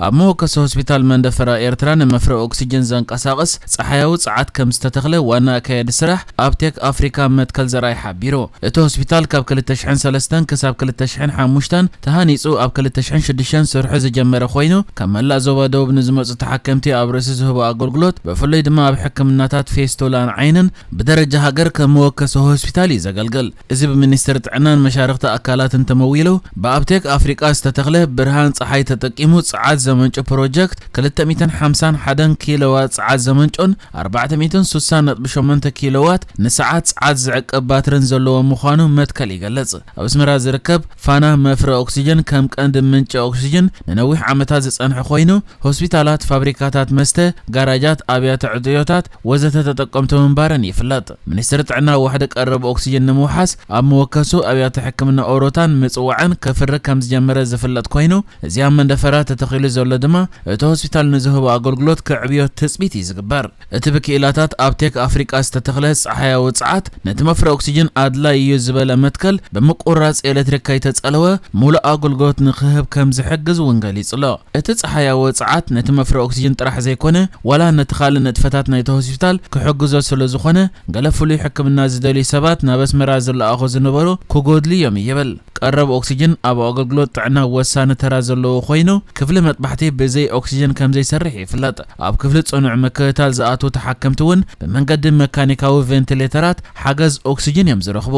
ኣብ መወከሲ ሆስፒታል መንደፈራ ኤርትራ ንመፍረ ኦክሲጅን ዘንቀሳቕስ ጸሓያዊ ጸዓት ከም ዝተተኽለ ዋና ኣካያዲ ስራሕ ኣብቴክ ኣፍሪካ መትከል ዘርኣይ ሓቢሩ። እቲ ሆስፒታል ካብ ክልተ ሽሕን ሰለስተን ክሳብ ክልተ ሽሕን ሓሙሽተን ተሃኒጹ ኣብ ክልተ ሽሕን ሽዱሽተን ስርሑ ዝጀመረ ኮይኑ፣ ካብ መላእ ዞባ ደቡብ ንዝመጹ ተሓከምቲ ኣብ ርእሲ ዝህቦ ኣገልግሎት፣ ብፍሉይ ድማ ኣብ ሕክምናታት ፌስቱላን ዓይንን ብደረጃ ሃገር ከም መወከሲ ሆስፒታል እዩ ዘገልግል። እዚ ብሚኒስትሪ ጥዕናን መሻርኽቲ ኣካላትን ተመዊሉ፣ ብኣብቴክ ኣፍሪቃ ዝተተኽለ ብርሃን ጸሓይ ተጠቂሙ ጸዓት ዘመንጩ ፕሮጀክት፣ ክልተ ሚእትን ሓምሳን ሓደን ኪሎዋት ጸዓት ዘመንጩን ኣርባዕተ ሚእትን ስሳን ነጥቢ ሸሞንተ ኪሎዋት ንሰዓት ጸዓት ዝዕቅብ ባትርን ዘለዎ ምዃኑ መትከል ይገልጽ። ኣብ ኣስመራ ዝርከብ ፋና መፍረ ኦክሲጅን ከም ቀንዲ ምንጪ ኦክሲጅን ንነዊሕ ዓመታት ዝጸንሐ ኮይኑ፣ ሆስፒታላት፣ ፋብሪካታት መስተ፣ ጋራጃት፣ ኣብያተ ዕድዮታት ወዘተ ተጠቀምቲ ምንባረን ይፍለጥ። ሚኒስትሪ ጥዕና ዋሕዲ ቀረብ ኦክሲጅን ንምውሓስ ኣብ መወከሱ ኣብያተ ሕክምና ኦሮታን ምጽዋዕን ከፍሪ ከም ዝጀመረ ዝፍለጥ ኮይኑ፣ እዚ ኣብ መንደፈራ ተተኺሉ ዘሎ ድማ እቲ ሆስፒታል ንዝህቦ ኣገልግሎት ከዕብዮ ትጽቢት እዩ ዝግበር። እቲ ብክኢላታት ኣብቴክ ኣፍሪቃ ዝተተኽለ ጸሓያዊ ጸዓት ነቲ መፍረ ኦክሲጅን ኣድላይ እዩ ዝበለ መትከል ብምቁራጽ ኤሌክትሪክ ከይተጸለወ ሙሉእ ኣገልግሎት ንክህብ ከም ዝሕግዝ እውን ገሊጹ ኣሎ። እቲ ጸሓያዊ ጸዓት ነቲ መፍረ ኦክሲጅን ጥራሕ ዘይኮነ፣ ዋላ ነቲ ካልእ ንጥፈታት ናይቲ ሆስፒታል ክሕግዞ ስለ ዝኾነ፣ ገለ ፍሉይ ሕክምና ዝደልዩ ሰባት ናብ ኣስመራ ዝለኣኹ ዝነበሩ ክጎድሉ እዮም ይብል። ቀረብ ኦክሲጅን ኣብ ኣገልግሎት ጥዕና ወሳኒ ተራ ዘለዎ ኮይኑ፣ ክፍሊ መጥባሕቲ ብዘይ ኦክሲጅን ከም ዘይሰርሕ ይፍለጥ። ኣብ ክፍሊ ጽኑዕ ምክትታል ዝኣትዉ ተሓከምቲ እውን ብመንገዲ መካኒካዊ ቬንቲሌተራት ሓገዝ ኦክሲጅን እዮም ዝረኽቡ።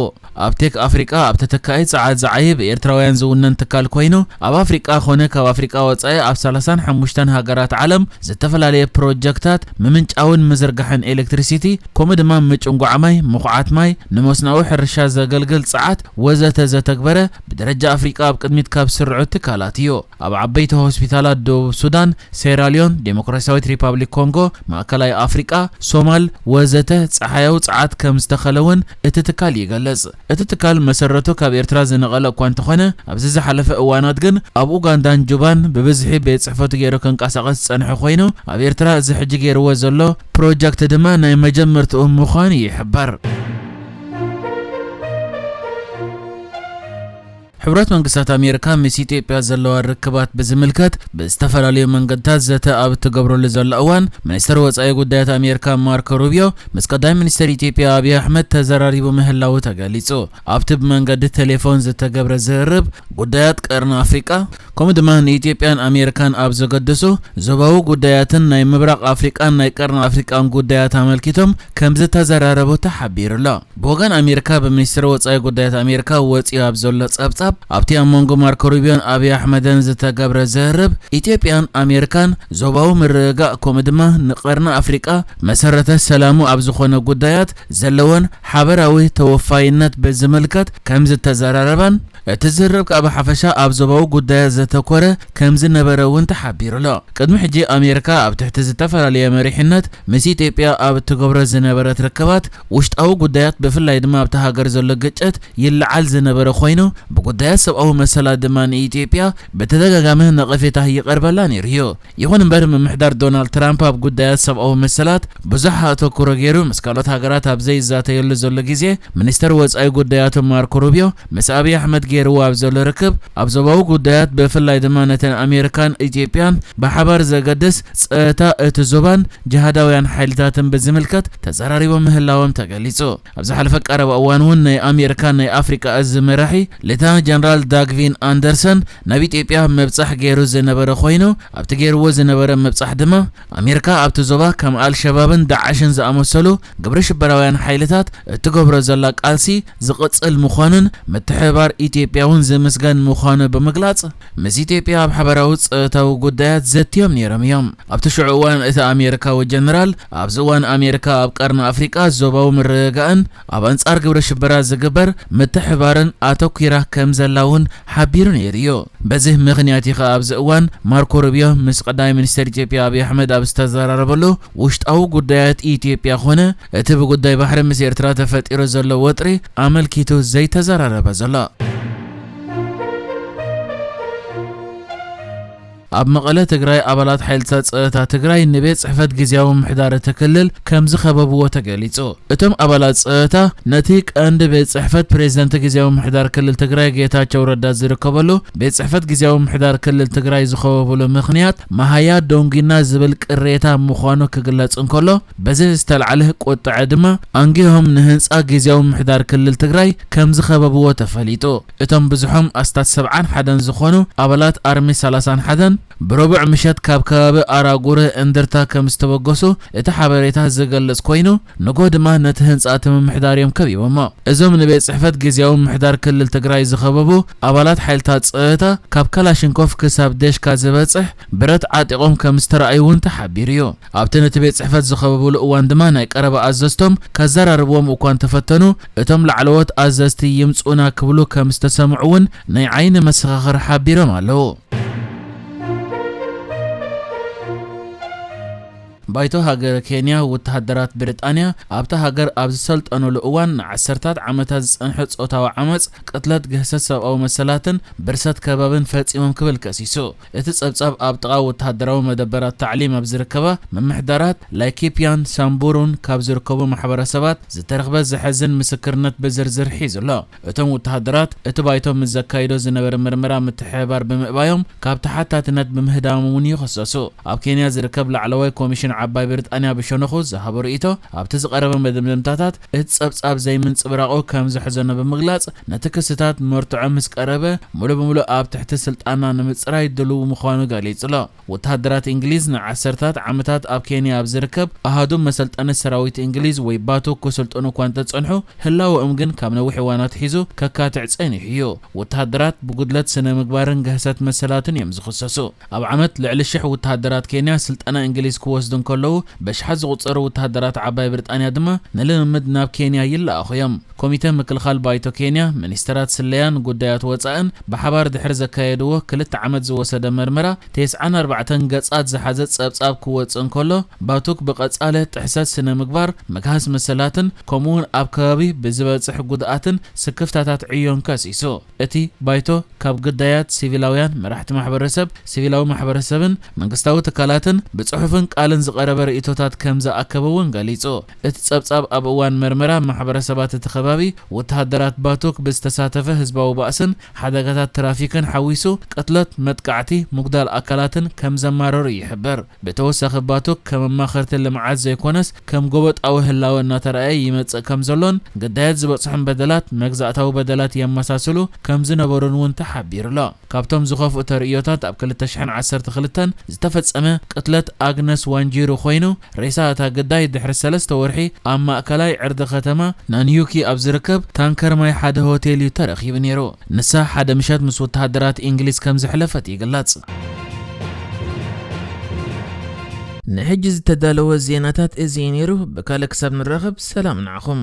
ኣብቴክ ኣፍሪቃ ኣብ ተተካኢ ጸዓት ዝዓይብ ኤርትራውያን ዝውነን ትካል ኮይኑ፣ ኣብ ኣፍሪቃ ኮነ ካብ ኣፍሪቃ ወጻኢ ኣብ ሰላሳን ሓሙሽተን ሃገራት ዓለም ዝተፈላለየ ፕሮጀክታት ምምንጫውን ምዝርጋሕን ኤሌክትሪሲቲ፣ ከምኡ ድማ ምጭንጓዕ ማይ፣ ምኹዓት ማይ፣ ንመስኖዊ ሕርሻ ዘገልግል ጸዓት ወዘተ ዘተግበረ፣ ብደረጃ ኣፍሪቃ ኣብ ቅድሚት ካብ ዝስርዑ ትካላት እዩ። ኣብ ዓበይቲ ሆስፒታላት ደቡብ ሱዳን፣ ሴራልዮን፣ ዴሞክራሲያዊት ሪፓብሊክ ኮንጎ፣ ማእከላይ ኣፍሪቃ፣ ሶማል ወዘተ ጸሓያዊ ጸዓት ከም ዝተኸለ እውን እቲ ትካል ይገልጽ። እቲ ትካል መሰረቱ ካብ ኤርትራ ዝነቐለ እኳ እንተኾነ፣ ኣብዚ ዝሓለፈ እዋናት ግን ኣብ ኡጋንዳን ጁባን ብብዝሒ ቤት ጽሕፈቱ ገይሩ ክንቀሳቐስ ዝጸንሐ ኮይኑ፣ ኣብ ኤርትራ እዚ ሕጂ ገይርዎ ዘሎ ፕሮጀክት ድማ ናይ መጀመርትኡ ምዃኑ ይሕበር። ሕብረት መንግስታት ኣሜሪካ ምስ ኢትዮጵያ ዘለዋ ርክባት ብዝምልከት ብዝተፈላለዩ መንገድታት ዘተ ኣብ እትገብረሉ ዘሎ እዋን፣ ሚኒስትር ወጻኢ ጉዳያት ኣሜሪካ ማርኮ ሩቢዮ ምስ ቀዳማይ ሚኒስትር ኢትዮጵያ ኣብይ ኣሕመድ ተዘራሪቡ ምህላዉ ተገሊጹ። ኣብቲ ብመንገዲ ቴሌፎን ዝተገብረ ዝርርብ፣ ጉዳያት ቀርኒ ኣፍሪቃ፣ ከምኡ ድማ ንኢትዮጵያን ኣሜሪካን ኣብ ዘገድሱ ዞባዊ ጉዳያትን ናይ ምብራቕ ኣፍሪቃን ናይ ቀርኒ ኣፍሪቃን ጉዳያት ኣመልኪቶም ከም ዝተዘራረቡ ተሓቢሩ ኣሎ። ብወገን ኣሜሪካ፣ ብሚኒስትሪ ወጻኢ ጉዳያት ኣሜሪካ ወጺኡ ኣብ ዘሎ ጸብጻብ፣ ኣብቲ ኣብ መንጎ ማርኮ ሩቢዮን ኣብይ ኣሕመድን ዝተገብረ ዝርርብ፣ ኢትዮጵያን ኣሜሪካን ዞባዊ ምርግጋእ ከምኡ ድማ ንቀርኒ ኣፍሪቃ መሰረተ ሰላሙ ኣብ ዝኾነ ጉዳያት ዘለወን ሓበራዊ ተወፋይነት ብዝምልከት ከም ዝተዘራረባን፣ እቲ ዝርርብ ከኣ ብሓፈሻ ኣብ ዞባዊ ጉዳያት ዘተኮረ ከም ዝነበረ እውን ተሓቢሩ ኣሎ። ቅድሚ ሕጂ ኣሜሪካ ኣብ ትሕቲ ዝተፈላለየ መሪሕነት ምስ ኢትዮጵያ ኣብ እትገብሮ ዝነበረት ርክባት ውሽጣዊ ጉዳያት፣ ብፍላይ ድማ ኣብቲ ሃገር ዘሎ ግጭት ይለዓል ዝነበረ ኮይኑ፣ ብጉዳያት ሰብኣዊ መሰላት ድማ ንኢትዮጵያ ብተደጋጋሚ ነቐፌታ ይቐርበላ ነይሩ እዩ። ይኹን እምበር፣ ምምሕዳር ዶናልድ ትራምፕ ኣብ ጉዳያት ሰብኣዊ መሰላት ብዙሕ ኣተኩሮ ገይሩ ምስ ካልኦት ሃገራት ኣብ ዘይዛተየሉ ዘሎ ግዜ፣ ሚኒስተር ወጻኢ ጉዳያቱ ማርኮ ሩቢዮ ምስ ኣብይ ኣሕመድ ገይርዎ ኣብ ዘሎ ርክብ፣ ኣብ ዞባዊ ጉዳያት፣ ብፍላይ ድማ ነተን ኣሜሪካን ኢትዮጵያን ብሓባር ዘገድስ ጸጥታ እቲ ዞባን ጅሃዳውያን ሓይልታትን ብዝምልከት ተዘራሪቦም ምህላዎም ተገሊጹ። ኣብ ዝሓለፈ ቀረባ እዋን እውን ናይ ኣሜሪካ ናይ ኣፍሪቃ እዝ መራሒ ሌተና ጀነራል ዳግቪን ኣንደርሰን ናብ ኢትዮጵያ ምብጻሕ ገይሩ ዝነበረ ኮይኑ፣ ኣብቲ ገይርዎ ዝነበረ ምብጻሕ ድማ ኣሜሪካ ኣብቲ ዞባ ከም ኣልሸባብን ዳዕሽን ዝኣመሰሉ ግብረ ሽበራውያን ሓይልታት እትገብሮ ዘላ ቃልሲ ዝቕጽል ምዃኑን ምትሕብባር ኢትዮጵያ እውን ዝምስገን ምዃኑ ብምግላጽ፣ ምስ ኢትዮጵያ ኣብ ሓበራዊ ጸጥታዊ ጉዳያት ዘትዮም ነይሮም እዮም። ኣብቲ ሽዑ እዋን እቲ ኣሜሪካዊ ጀነራል፣ ኣብዚ እዋን ኣሜሪካ ኣብ ቀርኒ ኣፍሪቃ ዞባዊ ምርግጋእን ኣብ ኣንጻር ግብረ ሽበራ ዝግበር ምትሕብባርን ኣተኲራ ከም ዘላ እውን ሓቢሩ ነይሩ እዩ። በዚ ምኽንያት እዩ ከኣ ኣብዚ እዋን ማርኮ ሩቢዮ ምስ ቀዳማይ ሚኒስተር ኢትዮጵያ ኣብይ ኣሕመድ ኣብ ዝተዘራረበሉ ውሽጣዊ ጉዳያት ኢትዮጵያ ኾነ እቲ ብጉዳይ ባሕሪ ምስ ኤርትራ ተፈጢሩ ዘሎ ወጥሪ ኣመልኪቱ ዘይተዘራረበ ዘሎ። ኣብ መቐለ ትግራይ ኣባላት ሓይልታት ጸጥታ ትግራይ ንቤት ጽሕፈት ግዝያዊ ምምሕዳር እቲ ክልል ከም ዝኸበብዎ ተገሊጹ። እቶም ኣባላት ጸጥታ ነቲ ቀንዲ ቤት ጽሕፈት ፕሬዝደንት ግዝያዊ ምምሕዳር ክልል ትግራይ ጌታቸው ረዳ ዝርከበሉ ቤት ጽሕፈት ግዝያዊ ምምሕዳር ክልል ትግራይ ዝኸበብሉ ምኽንያት መሃያ ዶንጊና ዝብል ቅሬታ ምዃኑ ክግለጽ እንከሎ፣ በዚ ዝተልዓለ ቁጥዐ ድማ ኣንጊሆም ንህንጻ ግዝያዊ ምምሕዳር ክልል ትግራይ ከም ዝኸበብዎ ተፈሊጡ። እቶም ብዝሖም ኣስታት ሰብዓን ሓደን ዝኾኑ ኣባላት ኣርሚ ሰላሳን ሓደን ብረቡዕ ምሸት ካብ ከባቢ ኣራጉረ እንድርታ ከም ዝተበገሱ እቲ ሓበሬታ ዝገልጽ ኮይኑ፣ ንጎ ድማ ነቲ ህንጻ እቲ ምምሕዳር እዮም ከቢቦሞ። እዞም ንቤት ጽሕፈት ግዝያዊ ምምሕዳር ክልል ትግራይ ዝኸበቡ ኣባላት ሓይልታት ጸጥታ ካብ ካላሽንኮፍ ክሳብ ደሽካ ዝበጽሕ ብረት ዓጢቖም ከም ዝተረኣዩ እውን ተሓቢሩ እዩ። ኣብቲ ነቲ ቤት ጽሕፈት ዝኸበብሉ እዋን ድማ ናይ ቀረባ ኣዘዝቶም ከዘራርብዎም እኳ እንተፈተኑ፣ እቶም ላዕለዎት ኣዘዝቲ ይምጽኡና ክብሉ ከም ዝተሰምዑ እውን ናይ ዓይኒ መሰኻኽር ሓቢሮም ኣለዉ። ባይቶ ሃገረ ኬንያ፣ ወተሃደራት ብሪጣንያ ኣብታ ሃገር ኣብ ዝሰልጠኑሉ እዋን ንዓሰርታት ዓመታት ዝጸንሐ ጾታዊ ዓመጽ፣ ቅትለት፣ ግህሰት ሰብኣዊ መሰላትን ብርሰት ከባብን ፈጺሞም ክብል ከሲሱ። እቲ ጸብጻብ ኣብ ጥቓ ወተሃደራዊ መደበራት ታዕሊም ኣብ ዝርከባ ምምሕዳራት ላይኪፕያን ሳምቡሩን ካብ ዝርከቡ ማሕበረሰባት ዝተረኽበ ዘሕዝን ምስክርነት ብዝርዝር ሒዙ ኣሎ። እቶም ወተሃደራት እቲ ባይቶ ምስ ዘካይዶ ዝነበረ ምርመራ ምትሕብባር ብምእባዮም ካብ ተሓታትነት ብምህዳሞም እውን ይኽሰሱ። ኣብ ኬንያ ዝርከብ ላዕለዋይ ኮሚሽን ዓባይ ብሪጣንያ ብሸነኹ ዝሃቦ ርእይቶ ኣብቲ ዝቐረበ መደምደምታታት እቲ ጸብጻብ ዘይምንጽብራቑ ከም ዘሕዘኖ ብምግላጽ፣ ነቲ ክስታት መርትዖ ምስ ቀረበ፣ ሙሉ ብምሉእ ኣብ ትሕቲ ስልጣና ንምጽራይ ድሉው ምዃኑ ገሊጹ ኣሎ። ወተሃደራት እንግሊዝ ንዓሰርታት ዓመታት ኣብ ኬንያ ኣብ ዝርከብ ኣሃዱ መሰልጠኒ ሰራዊት እንግሊዝ ወይ ባቱክ ክስልጥኑ እኳ እንተጸንሑ፣ ህላወኦም ግን ካብ ነዊሕ እዋን ኣትሒዙ ከካትዕ ጸኒሑ እዩ። ወተሃደራት ብጉድለት ስነ ምግባርን ግህሰት መሰላትን እዮም ዝኽሰሱ። ኣብ ዓመት ልዕሊ ሽሕ ወተሃደራት ኬንያ ስልጠና እንግሊዝ ክወስዱ እንከለዉ፣ በሽሓት ዝቑጸሩ ወተሃደራት ዓባይ ብሪጣንያ ድማ ንልምምድ ናብ ኬንያ ይለኣኹ እዮም። ኮሚተ ምክልኻል ባይቶ ኬንያ፣ ሚኒስተራት ስለያን ጉዳያት ወጻእን ብሓባር ድሕሪ ዘካየድዎ ክልተ ዓመት ዝወሰደ መርመራ፣ ተስዓን ኣርባዕተን ገጻት ዝሓዘ ጸብጻብ ክወጽእ እንከሎ፣ ባቱክ ብቐጻሊ ጥሕሰት ስነ ምግባር፣ ምግሃስ መሰላትን ከምኡውን ኣብ ከባቢ ብዝበጽሕ ጉድኣትን ስክፍታታት ዕዮን ከሲሱ። እቲ ባይቶ ካብ ግዳያት ሲቪላውያን፣ መራሕቲ ማሕበረሰብ፣ ሲቪላዊ ማሕበረሰብን መንግስታዊ ትካላትን ብጽሑፍን ቃልን ዝቐረበ ርእይቶታት ከም ዝኣከበ እውን ገሊጹ። እቲ ጸብጻብ ኣብ እዋን መርመራ ማሕበረሰባት እቲ ከባቢ፣ ወተሃደራት ባቱክ ብዝተሳተፈ ህዝባዊ ባእስን ሓደጋታት ትራፊክን ሓዊሱ ቅትለት፣ መጥቃዕቲ፣ ምጉዳል ኣካላትን ከም ዘማረሩ ይሕብር። ብተወሳኺ ባቱክ ከም ኣማኸርቲ ልምዓት ዘይኮነስ ከም ጎበጣዊ ህላወ እናተረኣየ ይመጽእ ከም ዘሎን ግዳያት ዝበጽሖም በደላት መግዛእታዊ በደላት የመሳስሉ ከም ዝነበሩን እውን ተሓቢሩ ኣሎ። ካብቶም ዝኸፍኡ ተርእዮታት ኣብ ክልተ ሽሕን ዓሰርተ ክልተን ዝተፈጸመ ቅትለት ኣግነስ ዋንጂሩ ኮይኑ፣ ሬሳ እታ ግዳይ ድሕሪ ሰለስተ ወርሒ ኣብ ማእከላይ ዕርዲ ከተማ ናንዩኪ ኣብ ዝርከብ ታንከር ማይ ሓደ ሆቴል እዩ ተረኺቡ ነይሩ። ንሳ ሓደ ምሸት ምስ ወተሃደራት እንግሊዝ ከም ዘሕለፈት ይግለጽ። ንሕጂ ዝተዳለወ ዜናታት እዚ እዩ ነይሩ። ብካልእ ክሳብ ንራኸብ ሰላም ንዓኹም።